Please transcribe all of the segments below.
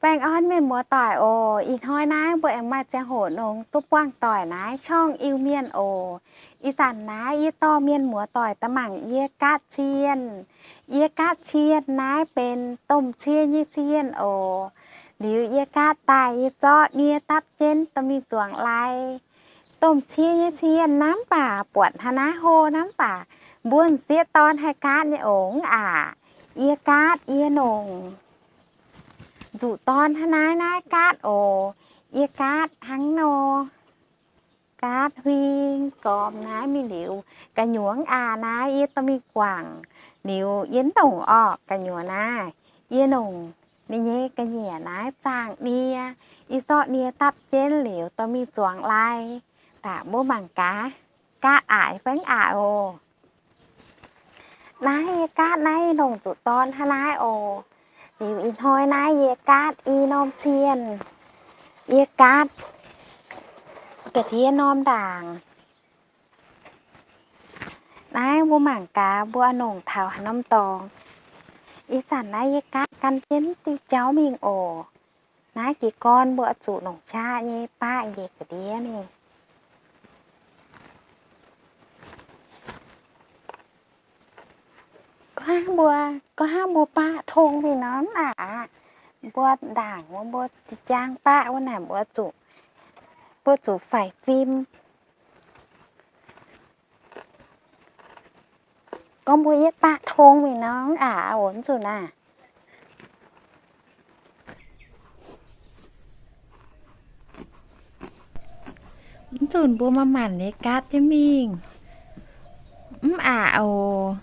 Baengh orn mienh muoz-doic oc. Ih hnoi naaiv mbuo aengx maaih ziangh hoc nongx duqv buangh doic naaiv ช่อง Iu-Mienh oc. Ih zanc naaiv yie dorh mienh muoz-doic daaih mangc yie gaatv cienh. Yie gaatv cienh naaiv benx domh cie nyei cienh oc. Liuz yie gaatv daaih yie zorqv nie dapv jienv dorh mingh zuangx lai. Domh cie nyei cienh naaiv mv baac buatc hnangv naaiv hlo naaiv mv baac mbuo m'sieqv dorn haih gaatv nyei oc aqv. Yie gaatv yie nongc nzuqc dorn hnangv naaiv naaiv gaatv oc. Yie gaatv hnangv nor, gaatv huing gormx naaiv mingh liuz, gu'nyuoz aqv naaiv yie dorh mingh guangc liuz yie nongc orqc gu'nyuoz naaiv. Yie nongc ninh nyei ga'nyiec naaiv zaangh nie, yie zorqv nie dapv jienv liuz dorh mingh zuangx lai. Daaih mbuo mangc gaax, gaatv aqc fai mv aqc oc. Naaiv yie gaatv naaiv yie nongc zuqc dorn hnangv naaiv oc. Liuz ih hnoi naaiv yie gaatv i norm cienh. Yie gaatv ga'ndiev norm ndaangc. Naaiv mbuo mangc gaax mbuo nongc taux haaix norm dorngx. Ih zanc naaiv yie gaatv gan jienv diuh jauv mingh oc. Naaiv jiez gorn mbuo oix zuqc nongc qaqv nyei baqv njiec ga'ndiev mingh. Gorngv hnangv mbuo, gorngv hnangv mbuo baqv tong mingh nor mv aqc. Mbuo ndaangc wuov mbuo jang baqv wuov naaic mbuo zuqc, mbuo zuqc faix fim. Gorngv mbuo yietv baqv tong mingh nor mv aqc oc, mv nzunc naaic. Mv nzunc mbuo maaih maanc nyei gaatv jienv mingh. Mv aqc oc.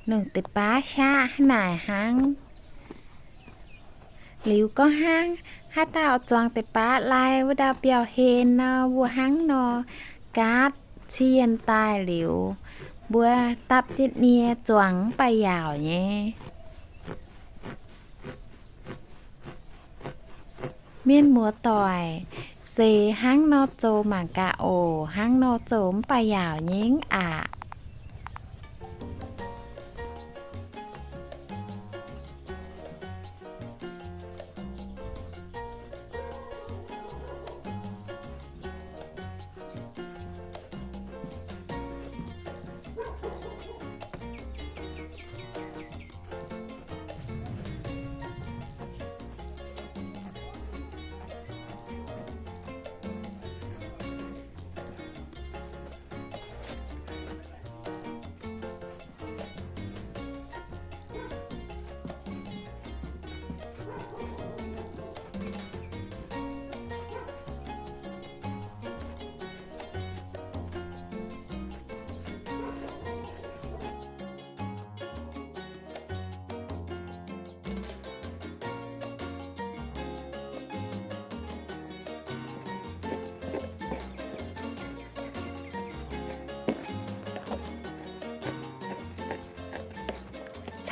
Nongc deix baav qaqv hnangv naaic hnangv. Liuz gorngv hnangv haaix dauh zuangx deix baav lai wuov dauh biauv-hlen nor, mbuo hnangv nor gaatv cienh daaih liuz, mbuo dapv jienv nie zuangx mv baac yaauc nyei. Mienh muoz-doic, seix hnangv nor zoux mangc gaax oc. Hnangv nor zoux mv baac yaauc nyei aqv.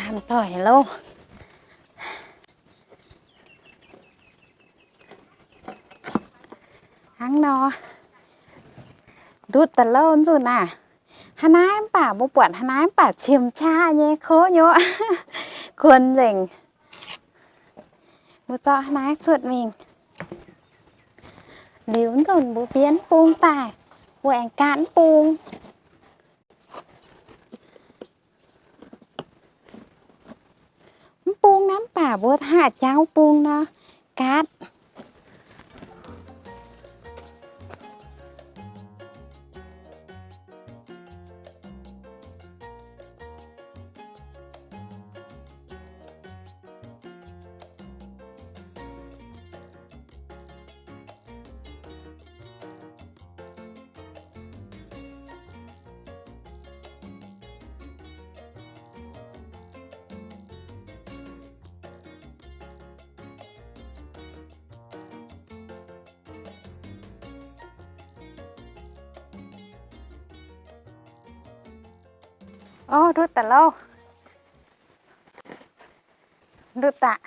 Camv doic loh. Hnangv nor, ndutv daaih louh nzunc naaic. Hnangv naaiv mv baac mbuo buatc hnangv naaiv mv baac qiemx qaqv nyei kouv nyei, kuonx nzengc. Mbuo zorqv hnangv naaiv cuotv mingh. Liuz nzunc mbuo bienv bung daaih, mbuo aengx gaatv bung. Mv bung naaiv mv baac mbuo haih jangv bung nor, gaatv. Ov, ndutv daaih louh. Ndutv daaih.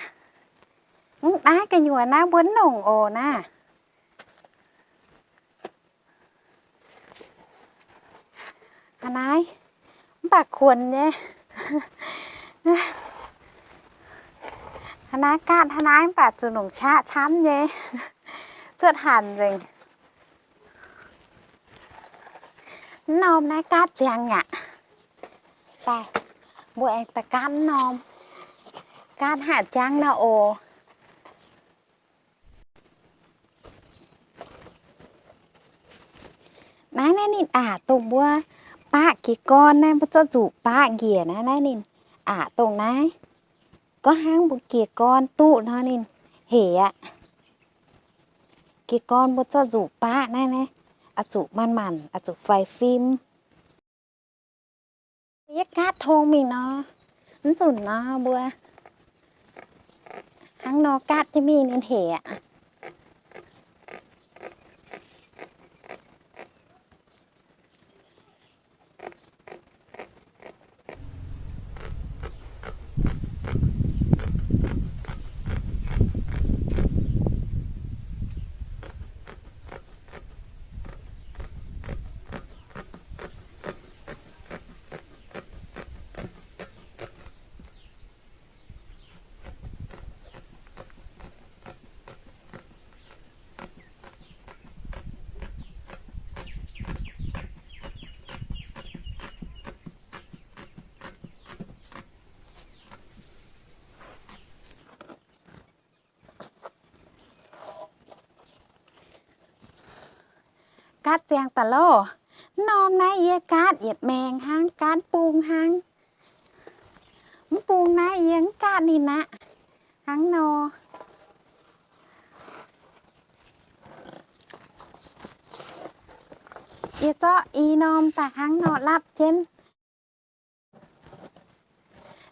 Mv naaiv gu'nyuoz naaiv mbuo nongc oc naaiv. Hnangv naaiv, mv baac kuonx nyei. Naaiv gaatv hnangv naaiv mv baac zuqc longc qaqv camv nyei, cuotv hanc nzengc. Mv norm naaiv gaatv ziangx aqv. Daaih, mbuo aengx daaih gaatv mv norm. Gaatv haaix jangv nor oc. Naaiv, naaiv ninh aqc dongh mbuo baqv jiez gorn naaiv, mbuo zorqv nzuqc baqv njiec naaiv, naaiv ninh aqc dongh naaiv. Gorngv hnangv mbuo jiez gorn duqv nor ninh hec aqv. Jiez gorn mbuo zorqv nzuqc baqv naaiv, naaiv oix zuqc manc-manc, oix zuqc faix fim. Yie gaatv tong mingh nor, mv zunc nor mbuo hnangv nor gaatv jienv mingh ninh hec aqv. Gaatv ziangx daaih loh. Mv norm naaiv yie gaatv yietc maengx hnangv, gaatv bung hnangv. Mv bung naaiv yie mv gaatv ninh aqv. Hnangv nor, yie zorqv i norm daaih hnangv nor lapv jienv.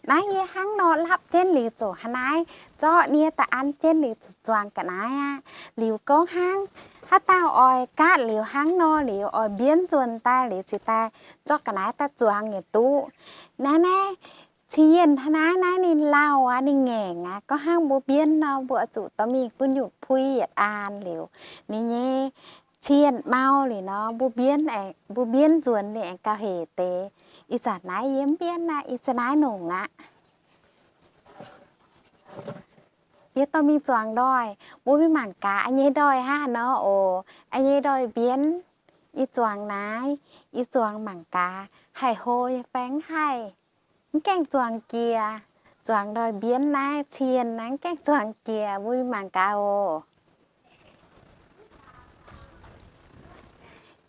Naaiv yie hnangv nor lapv jienv liuz zoux haaix naaiv, zorqv nie daaih an jienv liuz zuqc zuangx ga'naaiv aqv. Liuz gorngv hnangv haaix dauh oix gaatv liuz hnangv nor liuz oix mbienv nzuonx daaih liuz cingx daaih zorqv ga'naaiv daaih zuangx yietc duqv. Naaiv naaiv cin-yienh hnangv naaiv, naaiv ninh lauh aqv, ninh ngaengc aqv. Gorngv hnangv mbuo mbienv nor, mbuo oix zuqc dorh mingh gunv nyutc pui yietc aan liuz, ninh nyei cin-yienh mau liuz nor, mbuo mbienv, mbuo mbienv nzuonx ninh aengx gauh hec deix. Ih zanc naaiv yie mv mbienv aqv, ih zanc naaiv nongc aqv. Yie dorh mingh zuangx ndoih, mbuo mingh mangc gaax, a'nyei ndoih hnangv haaix nor oc. A'nyei ndoih mbienv, yie zuangx naaiv, yie zuangx mangc gaax, haih hlo nyei fai mv haih. Mv gaengh zuangx jiex, zuangx ndoih mbienv naaiv cin-yienh naaiv mv gaengh zuangx jiex, mbuo mingh mangc gaax oc.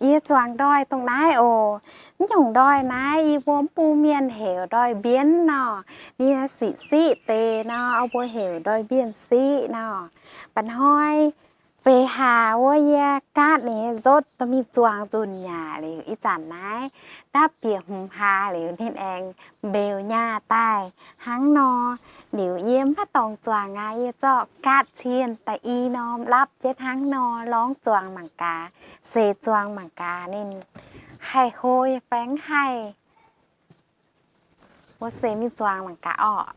Yie zuangx ndoih dongh naaiv oc. Mv nyungc ndoih naaiv yie mbuo mv bung mienh heuc ndoih mbienv nor. Ninh siqv siqv deix nor, mbuo heuc ndoih mbienv siqv nor. Mba'hnoi feix hlaax wuov yie gaatv ninh nyei nzotv dorh mingh zuangx nzunc yaac liuz ih zanc naaiv ndapv bieqc hmz hlaax liuz ninh aengx mbeux nyaah daaih hnangv nor. Liuz yie mv baac dorngx zuangx aqv, yie zorqv gaatv cin-yienh daaih i norm lapv jienv hnangv nor, lorngv zuangx mangc gaax, seix zuangx mangc gaax ninh haih hlo fai mv haih. Mbuo seix mingh zuangx mangc gaax orqc.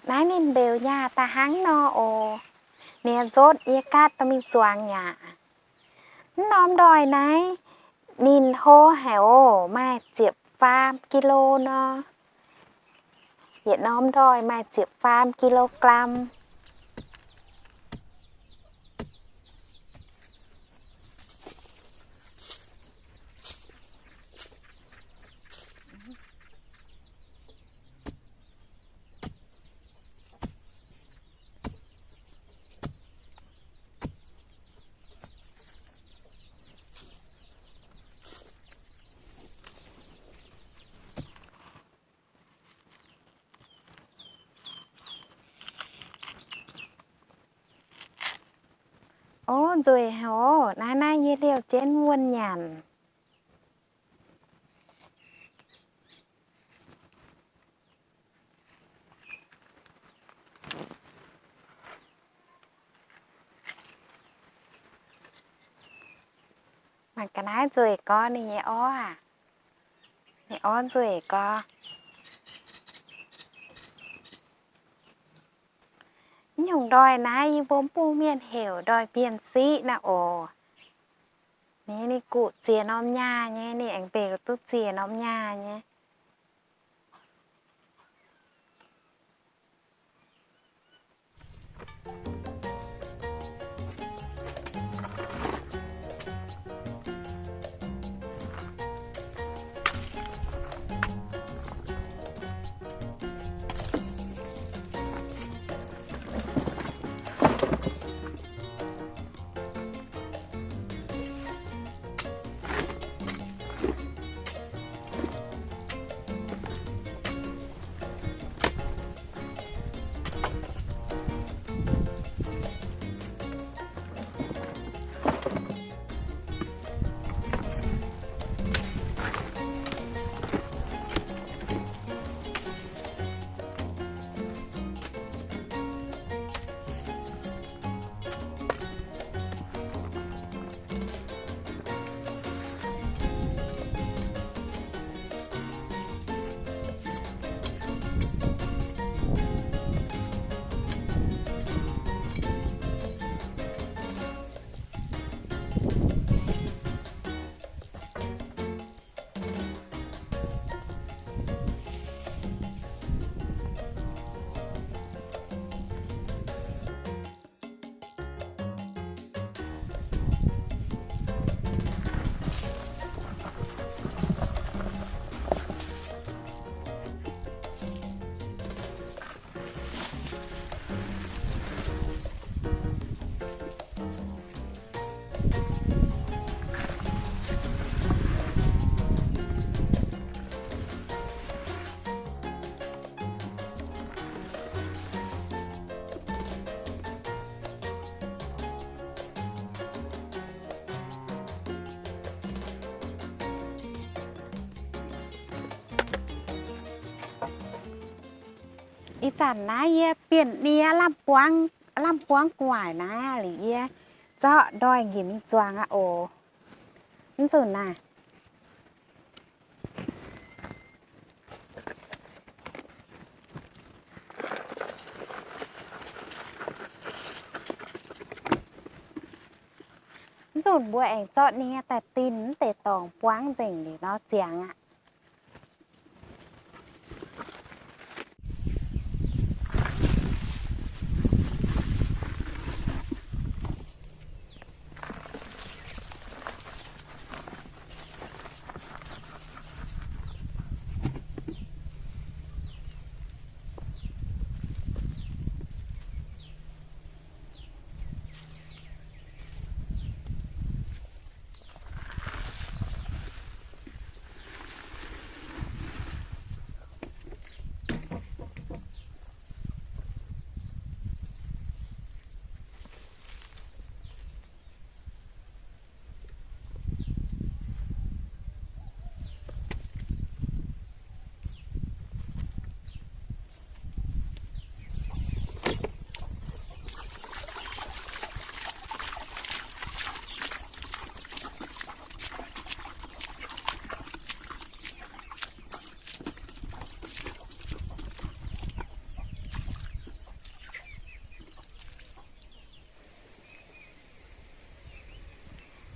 Naaiv ninh mbeux nyaah daaih hnangv nor oc. Ninh nzotv yie gaatv dorh mingh zuangx yaac. Mv norm ndoih naaiv ninh hlo haic oc, maaih ziepc faam kilo nor. Yietc norm ndoih maaih ziepc faam kilo glam. Ov, nzueic haic oc. Naaiv, naaiv yie liouh jienv wuonh nyanc. Mangc ga'naaiv nzueic gorx, ninh nyei orv aac. Ninh orv nzueic gorx. Mv nyungc ndoih naaiv yie mbuo mv bung mienh heuc ndoih mbienv siqv naaiv oc. Ninh, ninh guqc ziex norm nyaah nyei, ninh aengx mbeux duqv ziex norm nyaah nyei. Ih zanc naaiv yie bienh nie lamh buangv, lamh buangv gu'nguaaic naaiv liuz yie zorqv ndoih njiec mingh zuangx aqv oc. Mv nzunc naaiv, mv nzunc mbuo aengx zorqv nie daaih dinh mv deix dorngx buangv nzengc liuz nor ziangx aqv.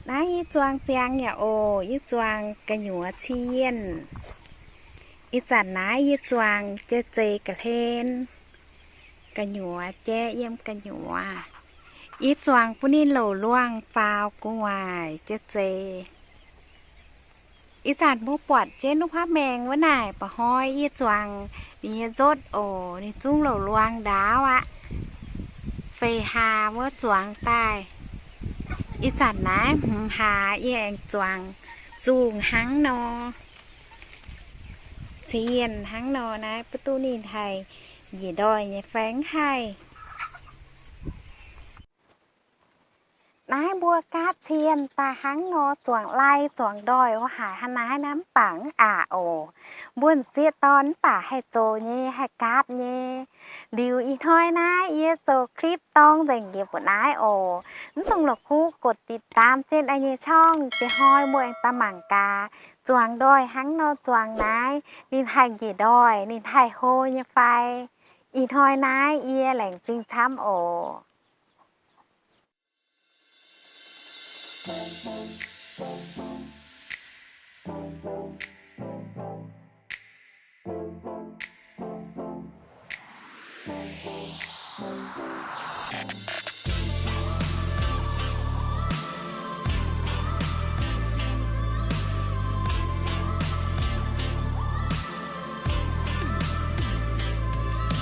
Naaiv yie zuangx ziangx yaac oc, yie zuangx gu'nyuoz cienh. Ih zanc naaiv yie zuangx jai zei ga'hlen, gu'nyuoz jaiv yiem gu'nyuoz. Yie zuangx bun ninh louc luangh faaux gu'nguaaic jai zei. Ih zanc mbuo buatc jienv nuqv haav maengx wuov naaic, mba'hnoi yie zuangx ninh nyei nzotv oc, ninh zungv louc luangh ndaauv aqv. Feix hlaax wuov zuangx daaih. Ih zanc naaiv hmz hlaax yie aengx zuangx zungh hnangv nor, cienh hnangv nor naaiv, mv duqv ninh haih njiec ndoih nyei fai mv haih. Naaiv mbuo gaatv cienh daaih hnangv nor zuangx lai zuangx ndoih wuov haic hnangv naaiv naaiv mv baac mv aqc oc. Mbuo m'sieqv dorn mv baac haih zoux nyei, haih gaatv nyei. Liuz ih hnoi naaiv yie zoux คลิป dorng nzengc njiec mbu'naaiv oc. Mv dungx la'kuqv กดติดตาม jienv yie nyei ช่อง deix hnoi mbuo aengx daaih mangc gaax zuangx ndoih hnangv nor zuangx naaiv ninh haih njiec ndoih, ninh haih hlo nyei fai. Ih hnoi naaiv yie laengz zingh camv oc.